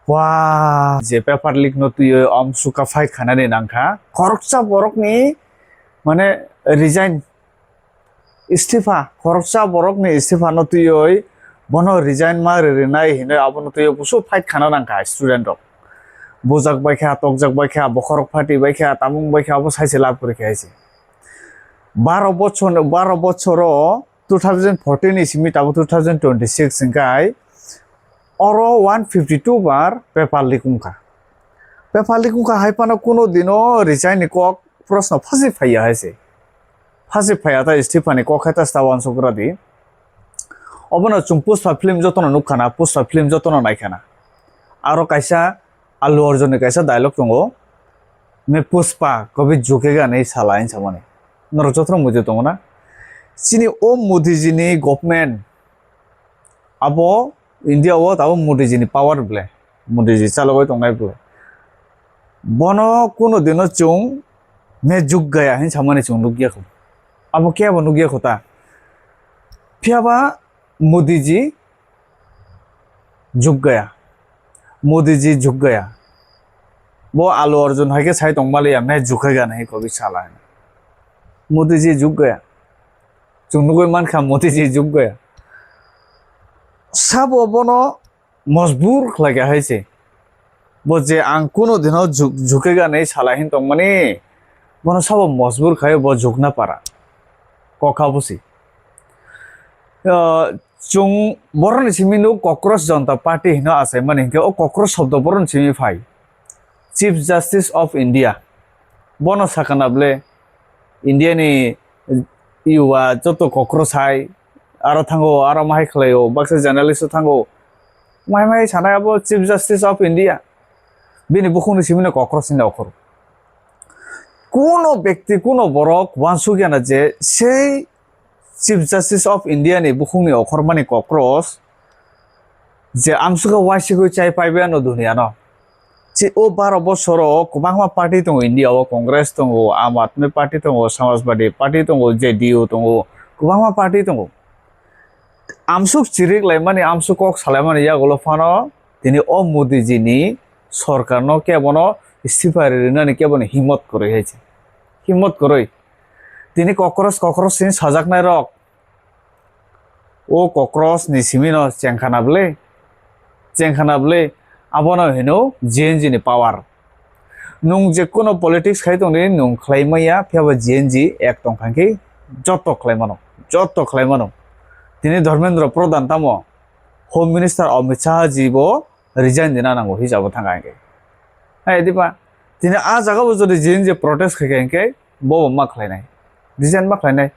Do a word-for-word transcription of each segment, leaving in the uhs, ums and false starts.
Wah, je paper leak no twiwi amsukha fight khanani nangkha. Khoroksa borokni, mane, resign, istifa, khoroksa borokni istifa no twiwi bono resign ma rinai hinwi abono twiwi busu fight khana nangkha student rok. Bujak baikha, tokjak baikha, bokhorok phati baikha, tamung baikha, abo saise lab kwrwi kha hai se. Baro bochor, baro bochoro two thousand fourteen ni simi tabuk two thousand twenty-six hwnkhe oro one fifty two bar paper leak wngkha. Paper leak wngkha hai phano kuno dino resign ni kok proshno phasi phaiya hai se. Phasi phaiya ta istifa ni kok hai ta sta uansuk gra di. Obono chwng Pushpa film jotono nukha na, Pushpa film jotono naikha na. Aro kaisa Allu Arjun ni kaisa dialogue tongo, "Main Pushpa kabhi jhukega nahi sala," hinwi samani. Norok jotono muitu tongo na? Chini o Modi ji ni government, abo India o tabuk Modi ji ni power ble, Modi ji chalogwi tongnai ble. Bono kuno dino chwng "Main jhuk gaya" hinwi samani chwng nukya kho. Abo kebo nukya kho ta. Phiyaba Modi ji jhuk gaya. Modi ji jhuk gaya. Bo Allu Arjun hai khe sai tong maliya, "Main jhukega nahi kabhi sala." Modi ji jhuk gaya. Chwng nugwi mankha Modi ji jhuk gaya. Sabo bono mojbur khlai kha hai se. Bo je ang kuno dino jhuk-, jhukega nahi sala hin tongmani, bono sabo mojbur khai bo jhukna para. Kokha busi. Ah, chwng boroni simi nuk Cockroach Jonta Party hino achaimani hinkhe o cockroach shobdo boroni simi phai. Chief Justice of India. Bono sakana ble India ni yuwa joto cockroach hai aro thango, aro mahai khlaio, baksa journalist o thango. Mai mai sanai abo Chief Justice of India. Bini bukhukni simi no cockroach hinwi okhor. Kuno bekti, kuno borok uansuk ya na je sei Chief Justice of India ni bukhukni okhormani cockroach je amsukha uaisigwi chai paibai ano duniya no. Chi o baro bosoro kwbangma party tongo India o, Congress tongo, Aam Aadmi Party tongo, Samajwadi Party tongo, J D U tongo, kwbangma party tongo. Amsuk chirik laimani, amsuk kok salaimani yagulo phano tini o Modi ji ni sorkar no kebono istifa rinani kebono himot kwrwi hai se. Himot kwrwi. Tini cockroach, cockroach sini sajaknai rok. O cockroach ni simi no chengkhana bwle, chengkhana bwle, abono hino G N G ni power. Nwng je kuno politics khai tongdi, nwng khlai maya, phiya ba G N G ek tong kha khe joto khlai mano, joto khlai mano. Tini Dharmendra Pradhan tamo Home Minister Amit Shah ji bo resign dina nango hijabo thang kha hingke. Hai diba? Tini a jaga bo jodi G N G protest khai kha hingke, bo bo ma khlainai, resign ma khlainai,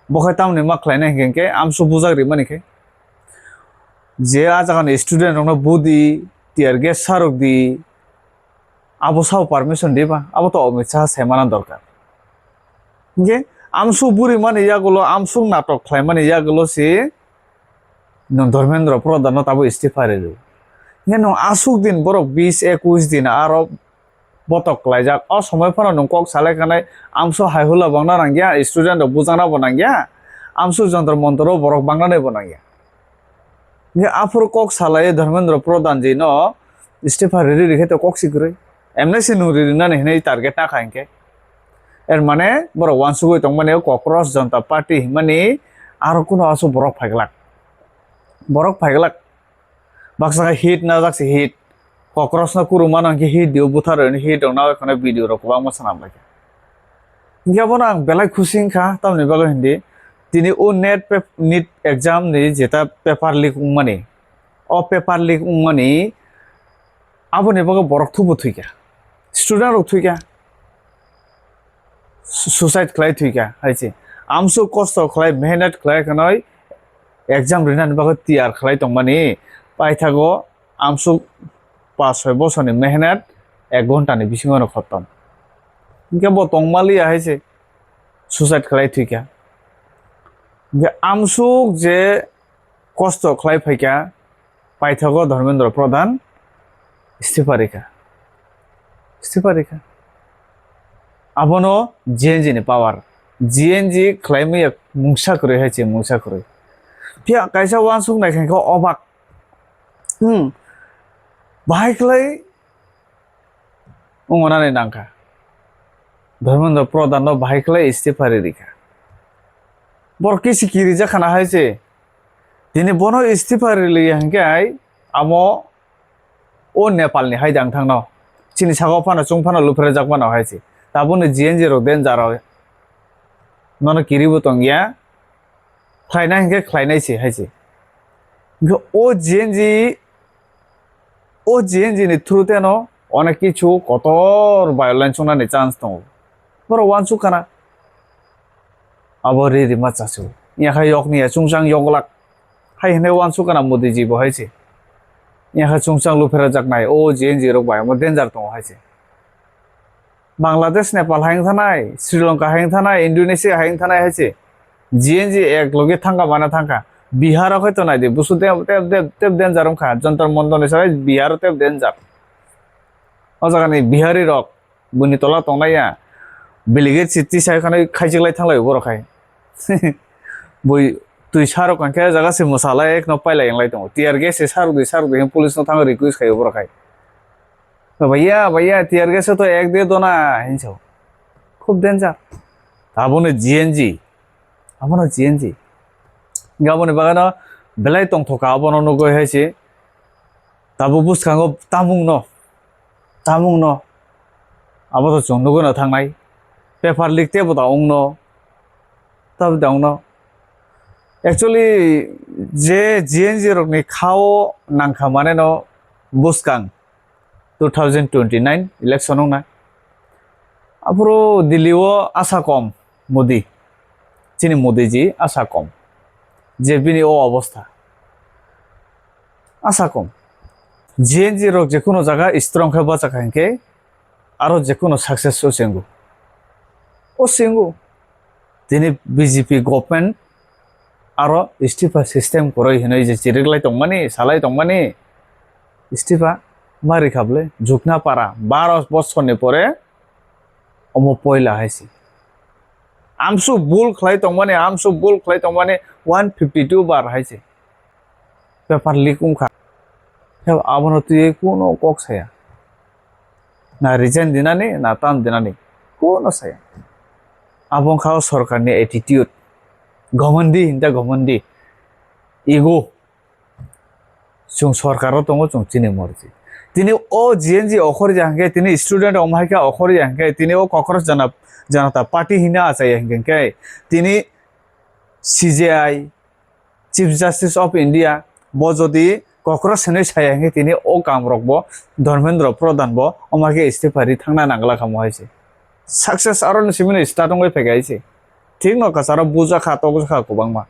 bo khai tamni ma khlainai hinkhe amsuk bujak rimani khe je a jagani student rokno budi tear gas sarok di, abo sao permission diba? Abo to Amit Shah saimana dorkar. Hinkhe amsuk burimani yagulo, amsuk natok khlaimani yagulo se nwng Dharmendra Pradhan no tabo istifa rw. Hinkhe nwng asuk din borok bis ekush din aro botok klaijak. O somoi phano nwng kok salai khanai, amso hai hula bangna nangya, student rok bujangna bo nangya, amso jontro montro borok bangnani bo nangya. Hinkhe aphuru kok salai Dharmendra Pradhan ji no istifa riri rikhe to kok si kwrwi. Emne se nwng riri nani hinwi target na kha hinkhe. Er mane borok uansugwi tongmani o Cockroach Jonta Party hinmani aro kuno aswk borok phaiglak. Borok phaiglak. Baksa khe hit najak se hit. Cockroach no kuruma nang khe hit dio, buthar rwi hit rok na kheno video rok kwbangma swnam lai kha. Hinkhe abono ang belai khusi wngkha, tamoni bagwi hindi tini o net pap-, NEET exam ni jeta paper leak wngmani, o paper leak wngmani aboni bagwi borok thubu thwikha, student rok thwikha. Su-, suicide khlai thwikha hai se. Amsuk kosto khlai, mehnat khlai khanai exam rinani bagwi tiyar khlai tongmani, paithago amsuk pas soi bosorni mehnat ek ghontani bisingono khotom. Hinkhe bo tongmaliya hai se suicide khlai thwikha. Hinkhe amsuk je kosto khlai phaikha, paithago Dharmendra Pradhan istifa rikha. Istifa rikha. Abono G N G ni power. G N G khlai maya mungsa kwrwi hai se mungsa kwrwi. Phiya kaisa uansuk nai khe obak. Hmm. Bahai khlai wngmanani nangkha. Dharmendra Pradhan no bahai khlai istifa ri rikha. Borok kisi kirijak khana hai se. Tini bono istifa ri li hingke ai amo o Nepal ni hai dang thangno. Chini saka phano chung phano lupherajak mano hai se. Taboni G N G rok danger o. Nono kiribo tongya. Khlainai hingke khlainai se hai se. Hingke o G N G, o G N G ni through teno onek kichu kotor violence wngnani chance tongo. Borok uansuk khana. Abo ri rima chasu. Yakha yok ni ya chungchang yok glak. Hai hwnwi uansuk khana Modi ji bo hai se. Yakha chungchang lupherajak nai o G N G rok bai omo danger tongo hai se. Bangladesh, Nepal hai wng thanai, Sri Lanka hai wng thanai, Indonesia hai wng thanai hai se. G N G ek loge thangka mana thangka. Bihar o khai to nai di, busu teb, teb, teb, teb danger wngkha. Jantar Mantar ni sarai Bihar o teb danger. O jaga ni Bihari rok, buini tola tongnai ya. Biligate si tisa khai khaichik lai thanglai borok khai. Bui twi sarok hwnkhe jaga se mwsalai ekno pailai wnglai tongo. Tear gas se sarok di, sarok di hwn police no thango request khai borok khai. Bhaiya, bhaiya, tear gas to ek de dona, hinso. Khub danger. Abono G N G. Abono G N G. Aboni bagano belai tongthoka abono nugwi hai se. Tabuk bwskango tamungno, tamungno. Abo to chwng nugwi no thangnai. Paper leak tebo da wngno. Tab da wngno. Actually, je G N G rokni khao nangkha mane no bwskang. Two thousand twenty-nine election wngnai. Aphuru Delhi o asa kom Modi, chini Modi ji asa kom, je bini o obostha asa kom. G N G rok jekunu jaga strong khe bachakha hinkhe aro jekunu success o chengo, o chengo. Tini B J P government aro istifa system kwrwi hinwi je chiriklai tongmani, salai tongmani, istifa ma rikha bwle? Jukna para baro bosorni pore omo poila hai se. Amsu bul khlai tongmani, amsu bul khlai tongmani one fifty two bar hai se. Paper leak wngkha. Khe abono twiwi kuno kok saya. Na resign dinani, na tam dinani. Kuno saya. Abo wngkha o sorkarni attitude. Gomandi hinda gomandi. Ego. Chwng sorkaro tongo, chwng chini morji. Tini o G N G okhorya hwnkhe, tini student rok omhaikhe okhorya hwnkhe, tini o Kokroj Jana-, Janata Party hino achaiya hwnkhe, tini C J I, Chief Justice of India, bo jodi Kokroj hinwi saya hwnkhe, tini o kam rok bo Dharmendra Pradhan bo omhaikhe istifa ri thangna nangla kha mo hai se. Success aro ni simi ni start wngwi phaikha hai se. Thik no kwcharo bujakha, tokjakha kwbangma.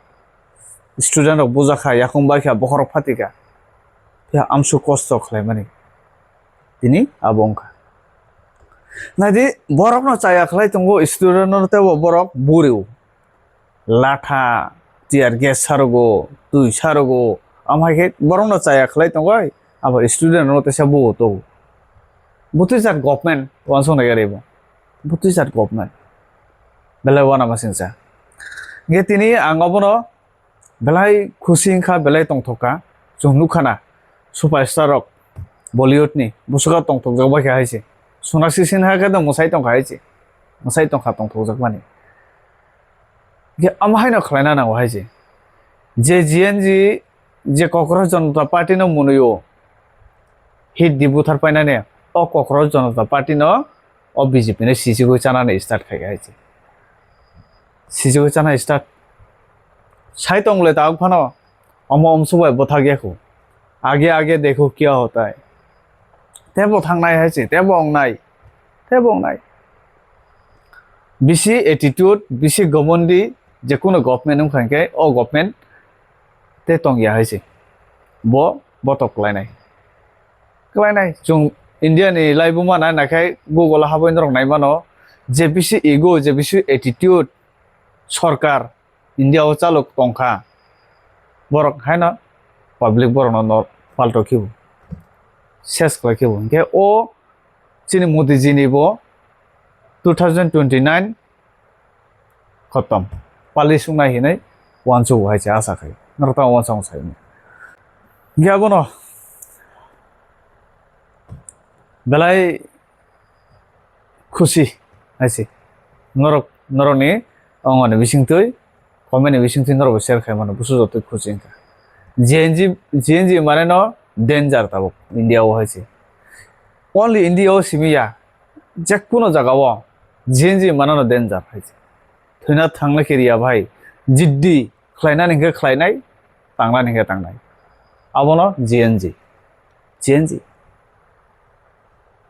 Student rok bujakha, yakung baikha, bokhorok phatikha. Phiya amsuk kosto khlaimani. Tini abo wngkha. Naidi, borokno chaya khlai tongo student no teibo borok buriu. Latha, tear gas sarogo, twi sarogo, amhai khe borokno chaya khlai tongoi, abo student no teisa buo to. Butwi jat government, wansuk nai gari bo. Butwi jat government. Belai wana masingcha. Hingkhe tini ang obono belai khusi wngkha, belai tongthok kha. Chwng nukha na, superstar rok Bollywood ni, bwswk tongthokjak bai kha hai se. Sonakshi Sinha khe to mwsai tongkha hai se. Mwsai tongkha tongthokjak mani. Hingkhe omo haino khlaina nango hai se. Je G N G, je Kokroj Janata Party no mwnwi o, hit di buthar painani, o Kokroj Janata Party no o B J P no sijigwi chanani start khai hai se. Sijigwi chana start. Sai tong le tabuk phano omo omsuk bai bwthak ya khu. Age age dekho kya hota hai. Tebo thangnai hai se, tebo ongnai, tebo ongnai. Bisi attitude, bisi gomandi, jekunu government wngkha hinkhe o government te tongya hai se. Bo botok klainai. Klainai. Chwng India ni laibuma nai naikhai Google o habwi norok naimano, je bisi ego, je bisi attitude, sorkar India o chalok tongkha, borok haino public borokno no palto khibo, ses khlai khibo. Hinkhe o chini Modi ji ni bo two thousand twenty-nine khotom pali sungnai hinwi uansukgo hai se asa khai. Norok tamo uansukma sai. Hinkhe abono Belai khusi hai se. Norok, norokni ongoni bisingtwi, comment ni bisingtwi norokbo share khai mano, busu jotoi khusi wngkha. G N G, G N G mane no danger tabuk India o hai se. Only India o simi ya, jekkuno jaga o G N G mane no danger hai se. Thwina thangna kiriya bhai, jiddi khlainani hwnkhe khlainai, tangnani hwnkhe tangnai. Abono G N G, G N G.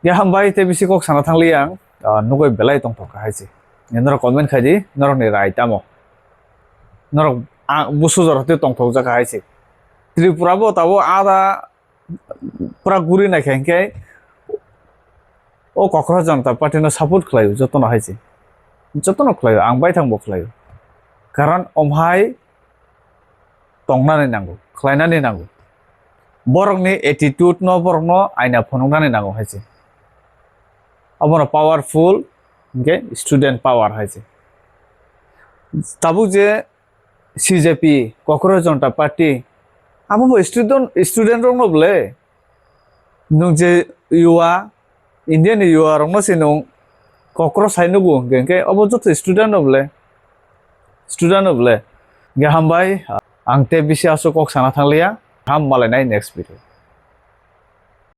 Ya hambai tei bisi kok sana thangliya ang, ah, nugui belai tongthok kha hai se. Norok comment khai di, norokni rai tamo. Norok, ah, busu jora tei tongthok jak hai se. Tripura bo tabo ada pura guri nai khe hwnkhe o Kokroch Janata Party no support khlaio jotono hai se. Jotono khlaio, ang baithang bo khlaio. Karon omhai tongnani nango, khlainani nango. Borokni attitude no, borokno aina phunuknani nango hai se. Abono powerful, hwnkhe student power hai se. Tabuk je C J P, Kokroch Janata Party, abo bo student, student rokno bole. Nwng je yuwa, India ni yuwa rokno se nwng kokro sai nugo hwnkhe, hwnkhe obo joto student no bole, student no bole. Hwnkhe hambai, ang tei bisi aswk kok sana thangliya, ham malainai next video.